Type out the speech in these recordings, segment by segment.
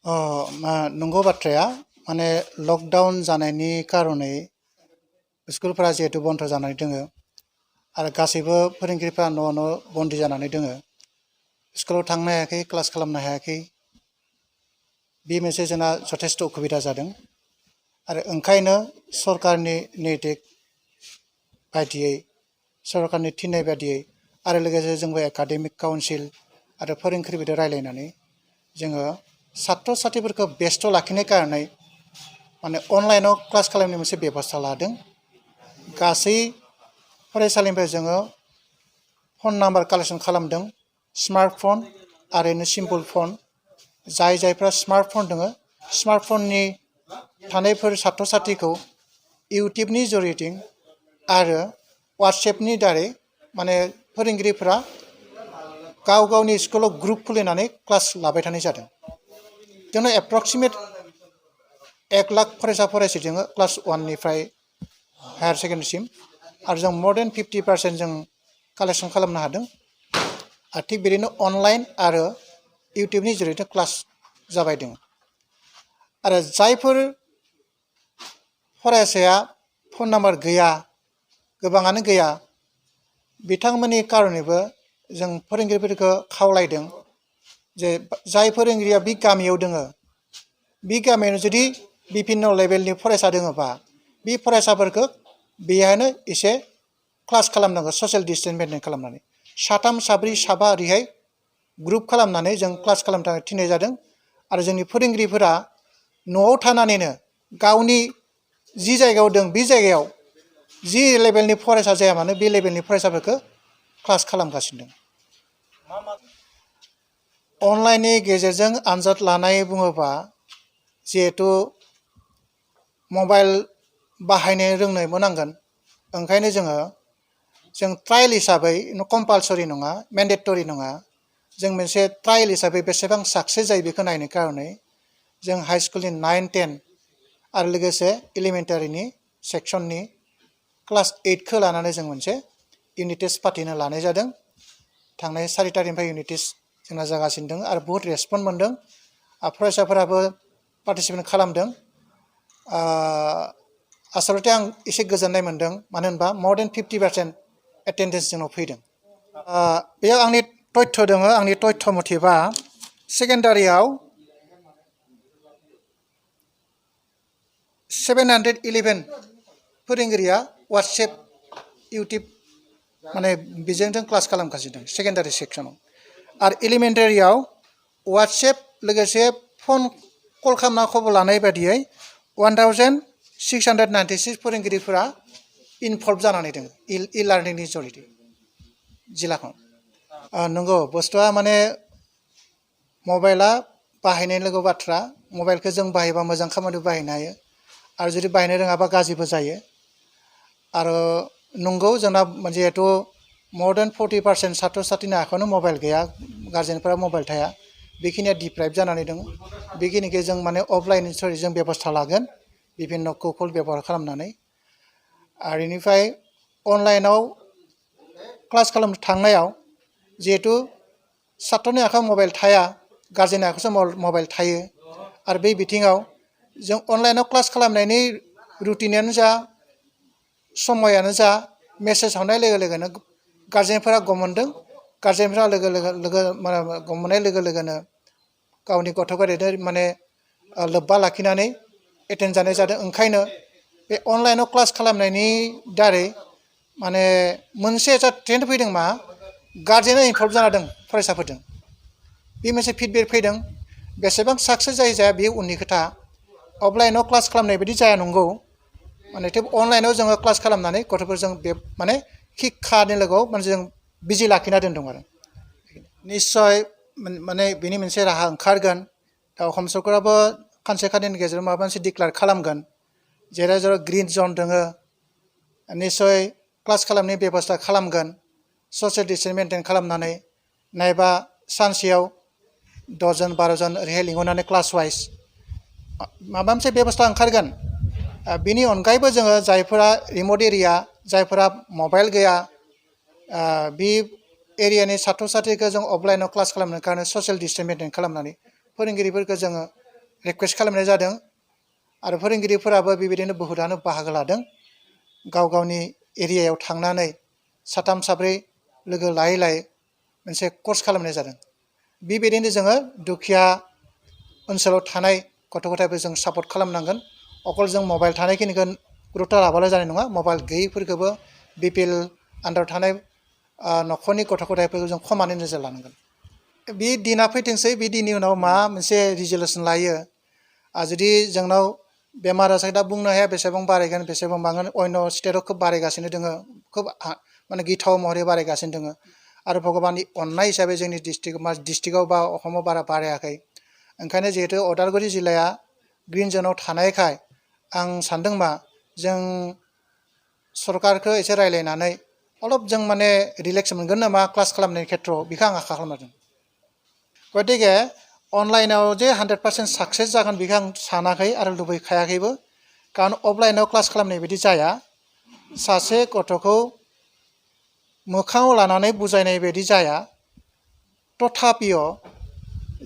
नंगौ बाथ्राया माने लकडाउन जानायनि कारनै स्कुलफोरा जिहेतु बन्द जानानै दोङो आरो गासैबो फोरोंगिरिफ्रा न' बन्दी जानानै दोङो स्कुलाव थांनो हायाखै क्लास खालामनो हायाखै बे मोनसे जोंना जथेस्थ' उसुबिदा जादों आरो ओंखायनो सरकारनि निर्देश बायदियै सरकारनि थिननाय बायदियै आरो लोगोसे जोंबो एकाडेमिक काउन्सिल आरो फोरोंगिरिफोरजों रायलायनानै जोङो सात्र साथ्रिफोरखौ बेस्थ' लाखिनाय कारनै माने अनलाइनाव क्लास खालामनाय मोनसे बेबस्था लादों गासै फरायसालिनिफ्राय जोङो फन नाम्बार कालेक्सन खालामदों स्मार्टफन आरो सिम्पल फन जायफ्रा स्मार्टफन दङ स्मार्टफननि थानायफोर सात्र साथ्रिखौ इउटुबनि जरियेजों आरो वाट्सएपनि दारै माने फोरोंगिरिफोरा गाव गावनि स्कुलाव ग्रुप खुलिनानै क्लास लाबाय थानाय जादों जोंनो एप्रक्सिमेट 1 लाख फरायसा फरायसि जोङो क्लास 1 निफ्राय हायार सेकेन्डारिसिम आरो जों more than 50% जों कालेक्सन खालामनो हादों आरो थिग बिदिनो अनलाइन आरो इउटुबनि जरियेजों क्लास जाबाय दङ आरो जायफोर फरायसाया फन नाम्बार गैया गोबाङानो गैया बिथांमोननि कारनैबो जों फोरोंगिरिफोरखौ खावलायदों जे जाय फोरोंगिरिया बे गामियाव दोङो बे गामियाव जुदि बिभिन्न लेभेलनि फरायसा दोङोबा बे फरायसाफोरखौ बेहायनो एसे क्लास खालामनांगौ ससियेल डिस्टेन्स मेनटेन खालामनानै साथाम साब्रै साबा ओरैहाय ग्रुप खालामनानै जों क्लास खालामनो थाखाय थिननाय जादों आरो जोंनि फोरोंगिरिफोरा न'आव थानानैनो गावनि जि जायगायाव दं बे जायगायाव जि लेभेलनि फरायसा जाया मानो बे लेभेलनि फरायसाफोरखौ क्लास खालामगासिनो दं अनलाइननि गेजेरजों आनजाद लानाय बुङोबा जिहेतु मबाइल बाहायनो रोंनोबो नांगोन ओंखायनो जों ट्रायल हिसाबै कम्पालसरि नङा मेन्डेटरि नङा जों मोनसे ट्रायल हिसाबै बेसेबां साक्सेस जायो बेखौ नायनो कारनै जों हाई स्कुलनि 9, 10 आरो लोगोसे एलिमेन्टारिनि सेक्सननि क्लास 8खौ लानानै जों मोनसे इउनिट टेस्ट फाथिनो लानाय जादों थांनाय 4 तारिखनिफ्राय इउनिट टेस्ट जोंना जागासिनो दं आरो बहुत रेसपन्स मोनदों फरायसाफोराबो पार्टिसिपेट खालामदों आसलते आं एसे गोजोननाय मोनदों मानो होनबा more than 50% एटेन्डेन्स जोंनाव फैदों बेयाव आंनि तथ्य दङ आंनि तथ्य मथेबा सेकेन्डारियाव 711 फोरोंगिरिया वाट्सएप इउटुब माने बेजों क्लास खालामगासिनो दं सेकेन्डारि सेक्सनाव आरो एलिमेन्टारियाव वाट्सएप लोगोसे फन कल खालामना खबर लानाय बायदियै 1696 फोरोंगिरिफोरा इनभल्भ जानानै दङ इ लार्निंनि जरियै जिल्लाखौ नंगौ बुस्थुआ माने मबाइला बाहायनाय लोगो बाथ्रा मबाइलखौ जों बाहायबा मोजां खामानियाव बाहायनो हायो आरो जुदि बाहायनो रोङाबा गाज्रिबो जायो आरो नंगौ जोंना जिहेतु more than 40% सात्र साथ्रिनि आखायावनो मबाइल गैया गार्जेनफोरा मबाइल थाया बेखिनिया डिप्राइभ जानानै दङ बेखिनिखौ जों माने अफलाइन सरि जों बेबस्था लागोन बिभिन्न कौशल बेबहार खालामनानै आरो बेनिफ्राय अनलाइनाव क्लास खालामनो थांनायाव जिहेतु सात्रनि आखायाव मबाइल थाया गार्जेननि आखायावसो मबाइल थायो आरो बे बिथिङाव जों अनलाइनाव क्लास खालामनायनि रुटिनानो जा समायानो जा मेसेज हरनाय लोगो लोगोनो गार्जेनफोरा गम मोनदों गार्जेनफोरा गम मोननाय लोगो लोगोनो गावनि गथ' गथायजों माने लोब्बा लाखिनानै एटेन्ड जानाय जादों ओंखायनो बे अनलाइनाव क्लास खालामनायनि दारै माने मोनसे ट्रेन्ड फैदों मा गार्जेना इनभल्भ जाना दं फरायसाफोरजों बे मोनसे फिडबेक फैदों बेसेबां साक्सेस जायो जाया बे उननि खोथा अफलाइनाव क्लास खालामनाय बायदि जाया नंगौ माने थेवबो अनलाइनाव जोङो क्लास खालामनानै गथ'फोरजों बे माने शिक्षानि लोगोआव माने जों बिजि लाखिना दोनदों आरो निस्सय माने बेनि मोनसे राहा ओंखारगोन दा अखम सरकाराबो खानसे खाननैनि गेजेराव माबा मोनसे डिक्लेयार खालामगोन जेराव जेराव ग्रिन जन दङ निस्सय क्लास खालामनायनि बेबस्था खालामगोन ससियेल डिस्टेन्स मेनटेन खालामनानै नायबा सानसेयाव 10 जन 12 जन ओरैहाय लिंहरनानै क्लास वाइज माबा मोनसे बेबस्था ओंखारगोन बिनि अनगायैबो जोङो जायफोरा रिमट एरिया जायफोरा मबाइल गैया बे एरियानि सात्र साथ्रिखौ जों अफलाइनाव क्लास खालामनो कारणे ससियेल डिस्टेन्स मेनटेन खालामनानै फोरोंगिरिफोरखौ जोङो रिकुवेस्ट खालामनाय जादों आरो फोरोंगिरिफोराबो बेबायदिनो बहुतानो बाहागो लादों गाव गावनि एरियायाव थांनानै साथाम साब्रै लोगो लायै लायै मोनसे कर्स खालामनाय जादों बेबायदिनो जोङो दुखिया ओनसोलाव थानाय गथ' गथायफोर जों सापर्ट खालामनांगोन अकल जों मबाइल थानायखिनिखौ गुरुत्त' लाबाल' जानाय नङा मबाइल गैयैफोरखौबो बिपिएल आन्दाराव थानाय न'खरनि गथ' गथायफोरखौ जों खमानै नोजोर लानांगोन बे दिना फैथोंसै बे दिननि उनाव मा मोनसे रिजुलेसन लायो जुदि जोंनाव बेमार आजार दा बुंनो हाया बेसेबां बारायगोन बेसेबां बांगोन अन्य स्टेटआव खोब बारायगासिनो दङ खोब माने गिथाव महरै बारायगासिनो दङ आरो भगबाननि अननाय हिसाबै जोंनि डिस्ट्रिक्टआव बा असामाव बारा बारायाखै ओंखायनो जिहेतु उदालगुरि जिल्लाया ग्रिन ज'नाव थानायखाय आं सानदों मा जों सरकारखौ एसे रायलायनानै अलप जों माने रिलेक्स मोनगोन नामा क्लास खालामनायनि खेथ्रआव बेखौ आं आखा खालामदों गतिके अनलाइनाव जे 100% साक्सेस जागोन बेखौ आं सानाखै आरो लुबैखायाखैबो कारण अफलाइनाव क्लास खालामनाय बायदि जाया सासे गथ'खौ मोखाङाव लानानै बुजायनाय बायदि जाया तथापिय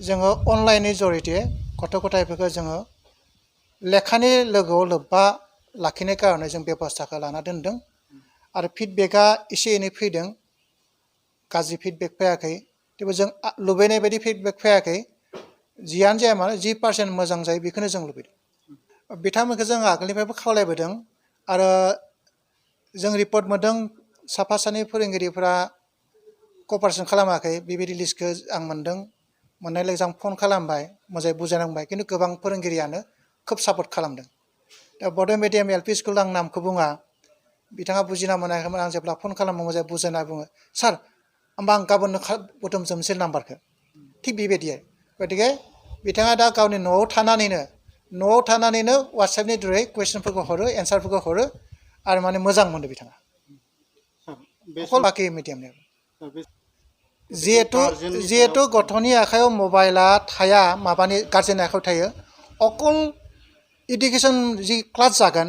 जोङो अनलाइननि जरिये गथ' गथायफोरखौ जोङो लेखानि लोगोआव लोब्बा लाखिनाय कारणे जों बेबस्थाखौ लाना दोनदों आरो फिडबेकआ एसे एनै फैदों गाज्रि फिडबेक फैयाखै थेवबो जों लुबैनाय बायदि फिडबेक फैयाखै जियानो जाया मानो 10% मोजां जायो बेखौनो जों लुबैदों बिथांमोनखौ जों आगोलनिफ्रायबो खावलायबोदों आरो जों रिपर्ट मोनदों साफा सानै फोरोंगिरिफोरा कपारेसन खालामाखै बेबायदि लिस्टखौ आं मोनदों मोननाय लोगो आं फन खालामबाय मोजाङै बुजायनांबाय खिन्थु गोबां फोरोंगिरियानो खोब सापर्ट खालामदों दा बड' मिडियाम एल पि स्कुल आं नामखौ बुङा बिथाङा बुजिना मोनाखैमोन आं जेब्ला फन खालामो मोजाङै बुजायना बुङो सार होमबा आं गाबोननो बुथुमजोबनोसै नाम्बारखौ थिग बेबायदि गतिके बिथाङा दा गावनि न'आव थानानैनो वाट्सएपनि थ्रुयै कुइसनफोरखौ हरो एन्सारफोरखौ हरो आरो माने मोजां मोनो बिथाङा अकल बाखि मिडियामनि जिहेतु गथ'नि आखायाव मबाइला थाया माबानि गार्जेननि आखायाव थायो अकल इडुकेसन जि क्लास जागोन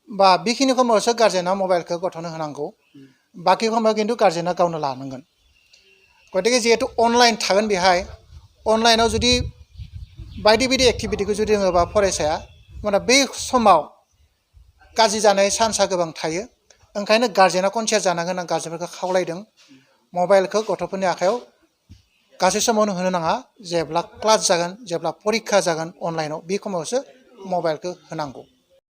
बा बेखिनि समावसो गार्जेना मबाइलखौ गथ'नो होनांगौ बाखि समाव खिन्थु गार्जेना गावनो लानांगोन गतिके जिहेतु अनलाइन थागोन बेहाय अनलाइनाव जुदि बायदि बायदि एक्टिभिटिखौ जुदि रोङोबा फरायसाया माने बै समाव गाज्रि जानाय चान्सआ गोबां थायो ओंखायनो गार्जेना कनसियास जानांगोन आं गार्जेनफोरखौ खावलायदों मबाइलखौ गथ'फोरनि आखायाव गासै समावनो होनो नाङा जेब्ला क्लास जागोन जेब्ला परिक्षा जागोन अनलाइनाव बे समावसो मबाइलखौ होनांगौ